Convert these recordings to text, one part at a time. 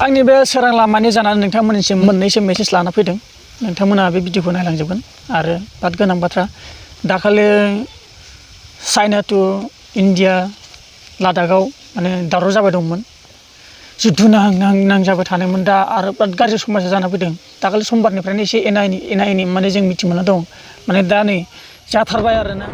आंनि बे सोरां लामानि जानानै नोंथांमोननिसिम मोननैसो मेसेज लाना फैदों। नोंथांमोना बे भिडिअखौ नायलांजोबगोन आरो बाद गोनां बाथ्रा दाखालि चाइना टु इन्डिया लादाखआव माने दावराव जाबाय दंमोन। जुद्ध नांजाबाय थानायमोन दा आरो बिराद गाज्रि समाजा जाना फैदों। दाखालि समबारनिफ्रायनो एसे एना एनि माने जों मिथि मोनना दं। माने दा नै जाथारबाय आरोना।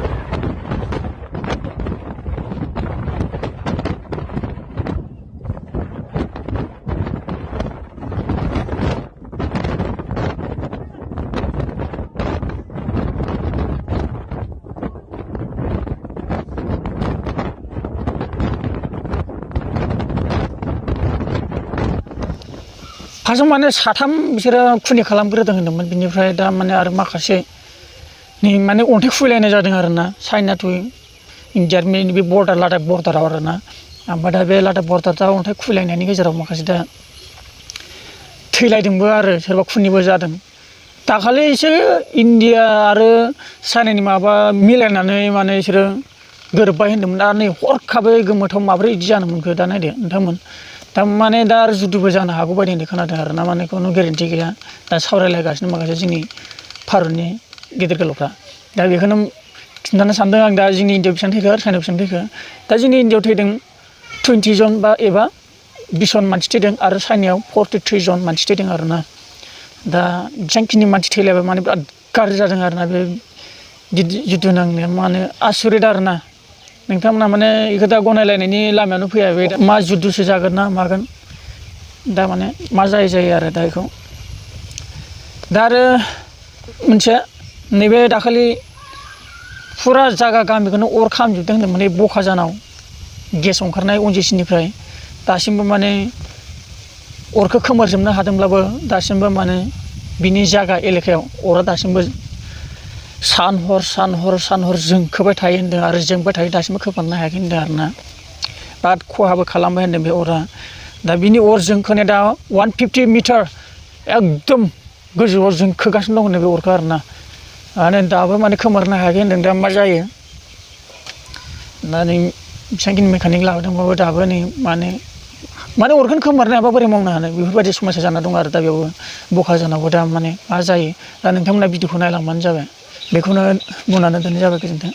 फार्स्टआव माने साथाम बिसोरो खुनि खालामग्रोदों होनदोंमोन। बिनिफ्राय दा माने आरो माखासे माने अन्थाइ खुबैलायनाय जादों आरोना चाइना टु इन्डिया बे बर्डार लादाख बर्डाराव आरोना। ओमफ्राय दा बे लादाख बर्डाराव अन्थाइ खुबैलायनायनि गेजेराव माखासे दा थैलायदोंबो आरो सोरबा खुनिबो जादों। दाखालिसो इन्डिया आरो चाइनानि माबा मिलायनानै माने बिसोरो गोरोबबाय होनदोंमोन आरो नै हरखाबै गोमोथाव माब्रै बिदि जानो मोनखो दा नायदो नोंथांमोन। थारमाने दा आरो जुद्धबो जानो हागौ बायदि होननाय खोनादों आरोना। माने खुनु गेरेन्टि गैया। दा सावरायलायगासिनो माखासे जोंनि भारतनि गेदेर गोलावफ्रा। दा बेखौनो खिन्थानो सानदों आं दा जोंनि इन्डियाआव बेसेबां थैखो आरो चाइनायाव बेसेबां थैखो। दा जोंनि इन्डियाआव थैदों 20 जन एबा 20 जन मानसि थैदों आरो चाइनायाव 43 जन मानसि थैदों आरोना। दा जेसेबांखिनि मानसि थैलायबाय माने बिराद गाज्रि जादों आरोना बे जुद्ध नांनाया। माने आसरित आरोना। नोंथांमोना माने बेखौ दा गनायलायनायनि लामायावनो फैयाखै। मा जुद्धसो जागोन ना मागोन दा माने मा जायो आरो दा बेखौ। दा आरो मोनसे नैबे दाखालि फुरा जागा गामिखौनो अर खामजोबदों होनदोंमोन। बखाजानाव गेस ओंखारनाय अनजिसिनिफ्राय दासिमबो माने अरखौ खोमोरजोबनो हादोंब्लाबो दासिमबो माने बिनि जागा एलेकायाव अरा दासिमबो सान हर जोंखोबाय थायो होनदों आरो जोंबाय थायो दासिमबो खोमोरनो हायाखै होनदों आरोना। बिराद खहाबो खालामबाय होनदों बे अरा। दा बिनि अर जोंखोनाया दा 150 मिटार एकदम गोजौआव जोंखोगासिनो दं होनदों बे अरखौ आरोना। माने दाबो माने खोमोरनो हायाखै होनदों। दा मा जायो दा नै बेसेबांखिनि मेकानिक लाबोदोंबाबो दाबो नै माने अरखौनो खोमोरनो हायाबा बोरै मावनो हानो बेफोरबायदि समस्या जाना दं आरो दा बेयावबो बखाजानावबो दा माने मा जायो। दा नोंथांमोना भिडिअखौ नायलांबानो जाबाय। बेखौनो बुंनानै दोननाय जाबाय। गोजोन्थों।